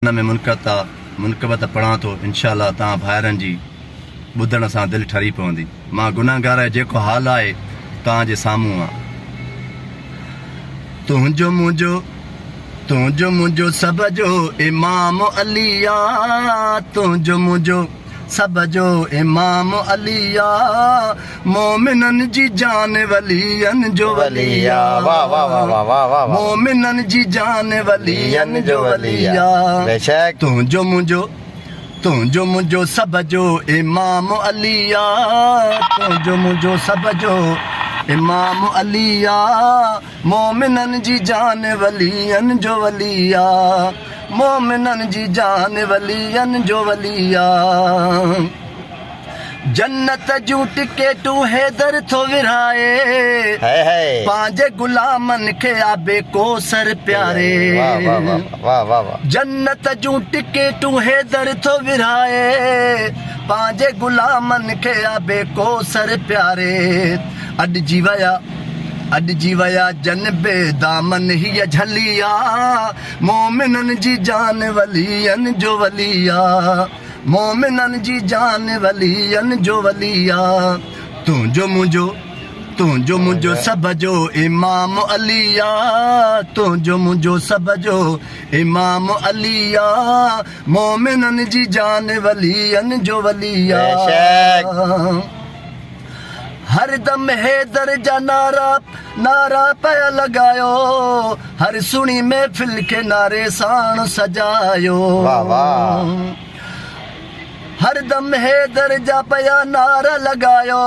ان ۾ منقبت آ منقبت پڙهان ٿو انشاء الله توهان ڀائرن جي ٻڌڻ سان دل ٺري پوندي مان گنهگار جو جيڪو حال آهي توهان جي سامهون آ تنهنجو منهنجو تنهنجو منهنجو سڀ جو امام علي آ تنهنجو منهنجو سڀ جو امام علي آ مومنن جي جان ولين جو ولي آ مومنن جي جان ولين جو ولي آ تنهنجو منهنجو تنهنجو منهنجو سڀ جو امام علي آ تنهنجو منهنجو سڀ جو امام علي آ مومنن جي جان ولين جو ولي آ مومنن جي جان ولين جو ولي آ جنت جون ٽڪيٽون حيدر ٿو ورهائي پنهنجي غلامن کي آب ڪوثر پياري جنت جون ٽڪيٽون حيدر ٿو ورهائي پنهنجي غلامن کي آب ڪوثر پياري اڏجي ويا اڏجي ويا جن بي دامن هيء جهلي آ مومنن جي جان ولين جو ولي آ مومنن جي جان ولين جو ولي آ تنهنجو منهنجو تنهنجو منهنجو سڀ جو امام علي آ تنهنجو منهنجو سڀ جو امام علي آ مومنن جي جان ولين جو ولي آ هر دم حيدر جا نعرا نعرا پيا لڳايو هر سهڻي محفل کي نعري ساڻ سجايو هر دم حيدر جا پيا نعرا لڳايو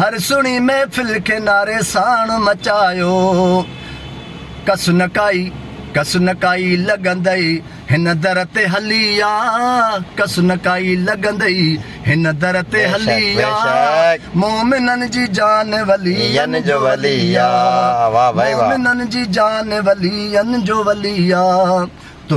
هر سهڻي محفل کي نعري ساڻ مچايو ڪس نه ڪائي ڪس نه ڪائي لڳندئي هن در تي هلي آ، ڪس نه ڪائي لڳندئي، هن در تي هلي آ، مومنن جي جان ولين جو ولي آ، مومنن جي جان ولين جو ولي آ.